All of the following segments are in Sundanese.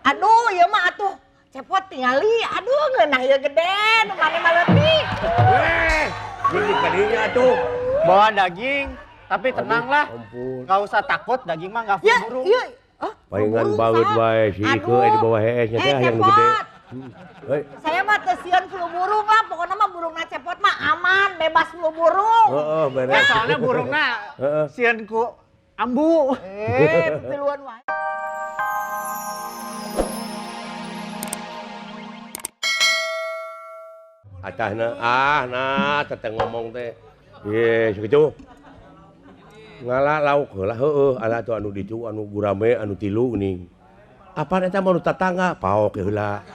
Aduh, ieu mah atuh cepot tingali. Aduh, ngeunah ieu gede nu mane mah leutik. Eh, jadi kadinya atuh. Bawa daging, tapi tenanglah. Ampun. Nggak usah takut, daging mah nggak Ya, burung. iya. Oh, Palingan burung, banget Sa. wae si Ike Aduh. di bawah hees nya teh Eh, yang gede. cepot. Hei. Saya mah teu sieun flu burung lah, pokoknya mah burungna cepot mah aman, bebas flu burung. Heeh, beres. Ya, soalnya burungna Heeh. sieun ku ambu. Eh, piluan wae. Atahna ah nah teteh ngomong teh. Ye, sakitu. Ngala lauk heula heueuh, ala atuh anu ditu anu gurame anu tilu geuning. Apaan eta mah nu tatangga paok heula.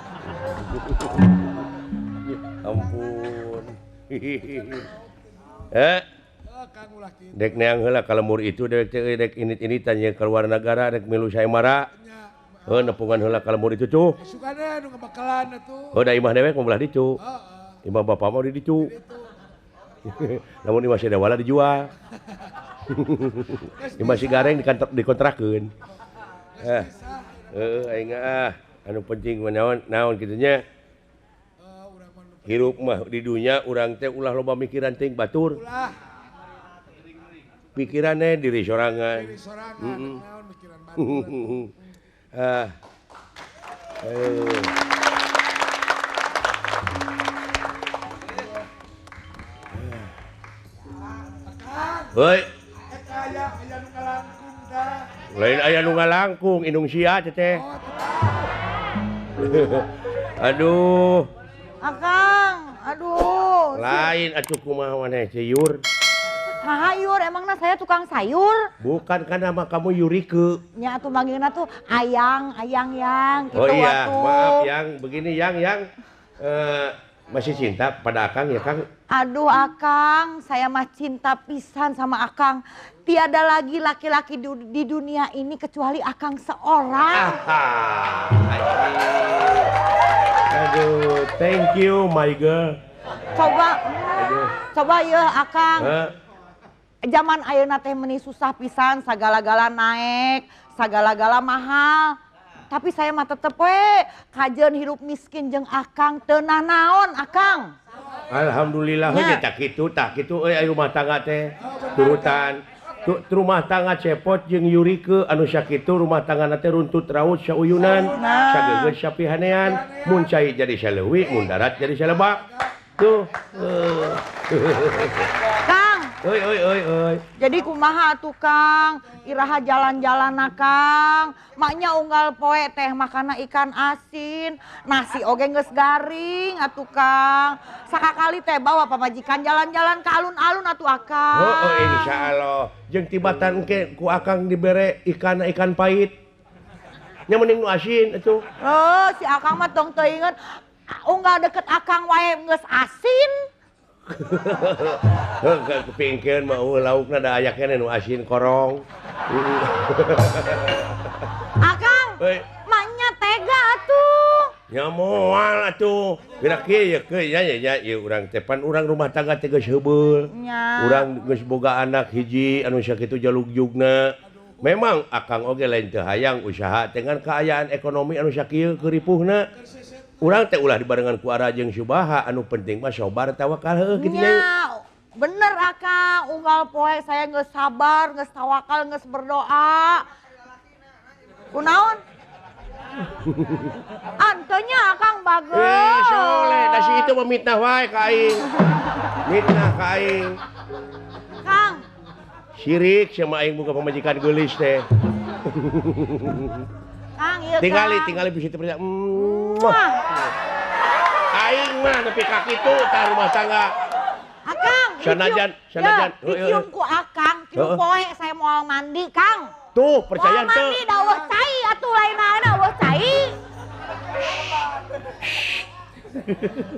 Ampun. Eh. Dek neang heula ka lemur itu dewek teh euy dek init-initan ye keluar negara dek milu saemara. Heuh nepungan heula ka lemur itu tuh. Sukana nu ngebekalan atuh. Heuh da imah dewek mah belah ditu. Heeh. Imah bapak mah di ditu. Namun imah si Dewala dijual. Imah si Gareng dikontrakeun. Eh. Heuh aing ah anu penting mah naon naon kitu nya. Hirup mah di dunya urang teh ulah loba mikiran teuing batur. Ulah. Pikirannya diri sorangan. Diri sorangan, naon mikiran batur. Ah. Hoi. Aya nu ngalangkung tah. Lain aya nu ngalangkung indung sia teh. Aduh. Akang, aduh. Lain atuh kumaha maneh teh Yur. Maha Yur, emangna saya tukang sayur? Bukan kan nama kamu Yurike. Nya atuh manggilna tuh Ayang, Ayang yang gitu Oh iya, atuh. maaf yang begini yang masih cinta pada Akang ya Kang? Aduh Akang, saya mah cinta pisan sama Akang. Tiada lagi laki-laki di dunia ini kecuali Akang seorang. Aduh, thank you my girl. Coba, aduh. Coba ya Akang. Huh? Zaman ayeuna teh meni susah pisan, sagala-gala naik, sagala-gala mahal. Tapi saya mah tetep we kajeun hirup miskin jeung Akang teu nanaon Akang. Alhamdulillah heuh tak kitu euy rumah tangga teh turutan. Rumah tangga cepot jeung Yurike anu sakitu rumah tangga teh runtut raut sauyunan, sagegeus sapihanean, mun cai jadi saleuwi, mun darat jadi salebak. Tuh. Kang. Oi oi oi oi. Jadi kumaha atuh Kang? Iraha jalan-jalan Kang. Maknya unggal poe teh makana ikan asin, nasi oge geus garing atuh Kang. Sakakali teh bawa pamajikan jalan-jalan ke alun-alun atuh Akang. Heueuh insyaallah. Jeung tibatan engke ku Akang dibere ikan pahit. Nya mending nu asin atuh. Oh, si Akang mah tong teuingeun unggal deket Akang wae geus asin. Heuh kepingkeun mah eueuh laukna da aya keneh nu asin korong. Akang, maknya tega atuh. Ya moal atuh. Geura kieu ye keu nya nya ieu urang teh pan urang rumah tangga teh geus heubeul. Urang geus boga anak hiji anu sakitu jalugjugna. Memang Akang oge lain teu hayang usaha dengan kaayaan ekonomi anu sakieu keuripuhna. Urang teh ulah dibarengan ku Ara jeung Subaha anu penting mah sabar tawakal heueuh kitu nya. Bener Akang, unggal poe saya geus sabar, geus tawakal, geus berdoa. Kunaon? Antonya Akang bagus. Eh, soleh, da si itu mah mitnah wae ka aing. Mitnah ka aing. Kang. Sirik sama aing boga pamajikan geulis teh. Kang, ieu Tingali, tingali bisa teu percaya. Aing mah nepi ka kitu tah rumah tangga. Akang, sanajan, sanajan. Dicium ku Akang, tilu poe saya moal mandi, Kang. Tuh, percaya teu. Moal mandi da eueuh cai atuh lain naon eueuh cai.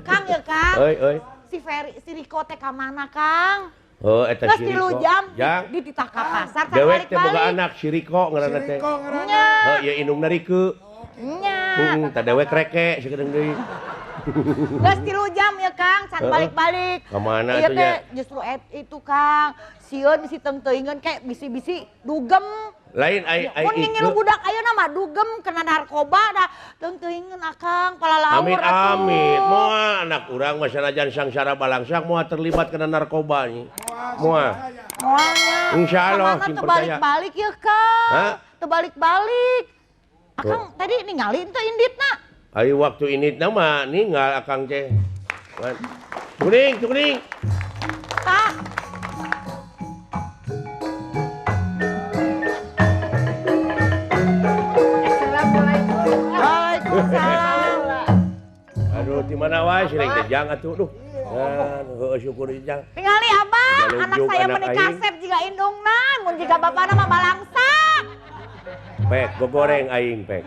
Kang ya, Kang. Oi, oi. Si Ferry, si Riko teh ka mana, Kang? Oh, eta si Riko. 3 jam dititah ka pasar dewek teh boga anak si Riko ngaranna teh. Si Riko ngaranna. Heuh, ieu indungna Rike. Nya. Heeh, tah dewek reke sakedeung deui. Geus 3 jam ya Kang, can balik-balik. Ka mana ieu atuh nya? Justru itu Kang, Sieun bisi teung-teuingeun kayak bisi-bisi dugem. Lain ai ai mun ngingilu budak ayeuna mah dugem kena narkoba dah teung-teuingeun akang palalaur atuh. Amit amit. Moal anak urang mah sanajan sangsara balangsak moal terlibat kena narkoba nya. Moal. Moalnya. Insyaallah sing percaya. Terbalik-balik ya Kang. Terbalik-balik. Akang tadi ninggalin teu inditna. Ayo waktu inditna mah ninggal akang teh. Kuning, kuning. Tah. Waalaikumsalam. Aduh, di mana wae sih rek jang atuh duh. Nah, heueuh syukur jang. Tingali abah, anak saya menikah kasep jiga indungna, mun jiga bapana mah balangsak. Pek, gogoreng aing pek.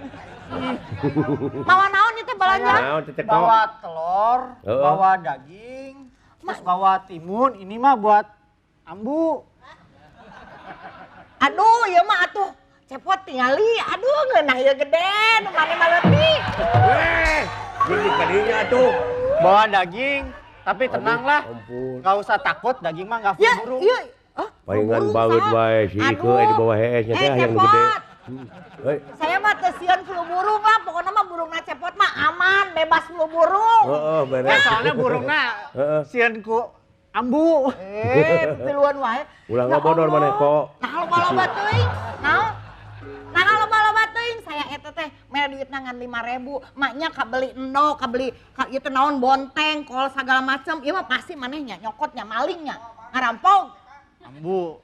Mawa naon ieu teh balanja? Naon teh kok? Bawa telur, bawa daging, terus bawa timun, ini mah buat ambu. Aduh, ieu mah atuh cepot tingali, aduh ngeunah ieu gede, nu mane mah leutik. Eh, jadi kadinya atuh. Bawa daging, tapi tenanglah. Enggak usah takut, daging mah enggak burung. Iya, iya. Palingan banget wae si Ike di bawah hees nya teh yang gede. Saya mah teu sieun flu burung lah, pokoknya mah burungna cepot mah aman, bebas flu burung. Heeh, beres. Soalnya burungna sieun ku ambu. Piluan wae. Ulah ngabodor maneh kok. Nah, loba-loba teuing. Naon? Nah, loba-loba teuing saya eta teh mere duitna ngan 5.000, maknya kabeli endog, kabeli ieu teh naon bonteng, kol segala macem. Ieu mah pasti manehnya nyokotnya, malingnya, ngarampok. Ambu.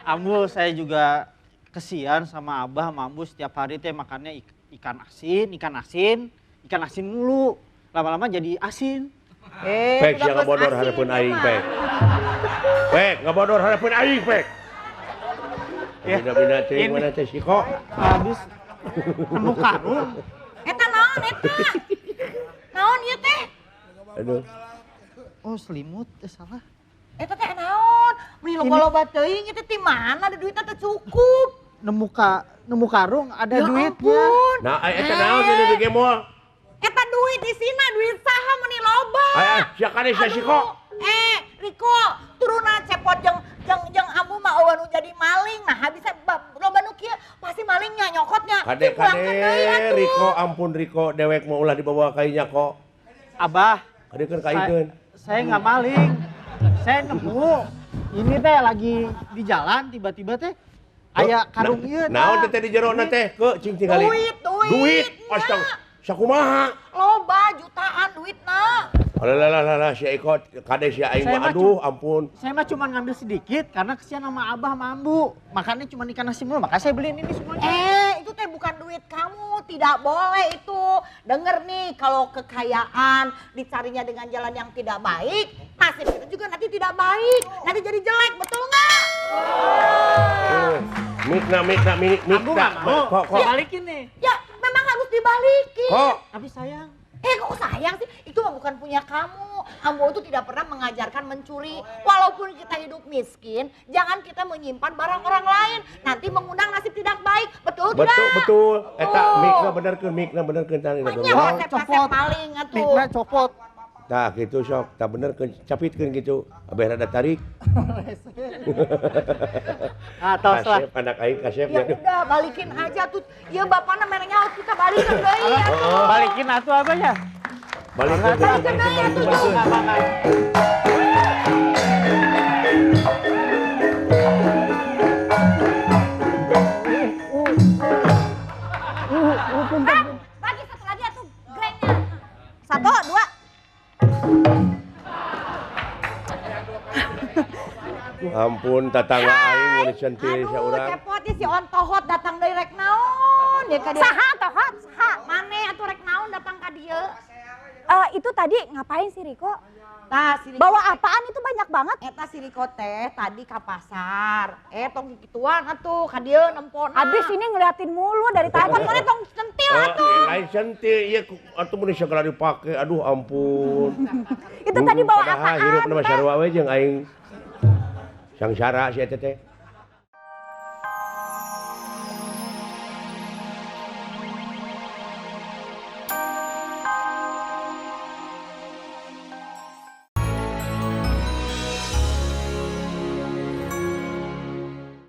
Ambu saya juga kesian sama abah sama ambu setiap hari teh makannya ikan asin, ikan asin, ikan asin mulu. Lama-lama jadi asin. Pek sia ngabodor hareupeun aing pek. Pek ngabodor hareupeun aing pek. Bina-bina teuing mana teh si kok. Habis nemu karung. Eta naon eta? Naon ieu teh? Aduh. Oh, selimut salah. Eta teh naon? Meuni loba-loba teuing itu ti mana ada duitna teu cukup. Nemu karung ada ya duitnya. Nah, eta naon teh duit gemol? Eta duit di sina, duit saha meuni loba. Aya, sia kade sia si kok. Riko, turuna cepot jeung jeung ambu mah eueuh nu jadi maling. Nah, bisa loba nu kieu pasti malingnya nyokotnya. Kade kade Riko, ampun Riko, dewek mau ulah dibawa ka inya kok. Abah, kadekeun ka ikeun. Saya enggak maling. Saya nemu. Ini teh lagi di jalan tiba-tiba teh aya karung ieu. Naon teh di jerona teh? Ke cing tingali. Duit, duit. Duit. Astaga. Sakumaha? Loba jutaan duitna. Alah si Eko kade si aing mah aduh ampun. Saya mah cuma ngambil sedikit karena kesian sama abah sama ambu. Makannya cuma ikan asin mulu, makanya saya beliin ini semuanya. Itu teh bukan duit kamu, tidak boleh itu. Denger nih, kalau kekayaan dicarinya dengan jalan yang tidak baik, nasib kita juga nanti tidak baik, nanti jadi jelek, betul nggak? Mikna, mikna, mikna, Ambu nggak mau, kok. Balikin nih. Ya, memang harus dibalikin. Kok? Tapi sayang. Kok sayang sih? Itu mah bukan punya kamu. Ambo itu tidak pernah mengajarkan mencuri. Walaupun kita hidup miskin, jangan kita menyimpan barang orang lain. Nanti mengundang nasib tidak baik. Betul tidak? Betul, betul. Eta mikna benerkeun, mikna benerkeun tadi. Maknya kasep-kasep maling atuh. Mikna copot. Tah gitu sok, tah benerkeun, capitkeun gitu. Abeh rada tarik. Ah, tos lah. Kasep anak aing kasep. Ya udah, balikin aja tuh. Ya bapakna merenya harus kita balikin deui atuh. Balikin atuh apa ya? Balikin deui atuh. Lagi satu lagi atuh grengnya. Satu, dua. Ampun tatangga aing mun centil saurang. Aduh, cepot si ontohot datang deui rek naon ya ka dieu. Saha tohot? Saha? Mane atuh rek naon datang ka dieu? Itu tadi ngapain si Riko? Tah, si Riko bawa apaan itu banyak banget? Eta si Riko teh tadi ka pasar. Tong kikituan atuh ka dieu nempona. Habis ini ngeliatin mulu dari tadi. Mana tong centil atuh. Lain centil ieu atuh mun segala dipake. Aduh ampun. Itu tadi bawa apaan? Padahal hirupna mah sarua we jeung aing. Sangsara si eta teh.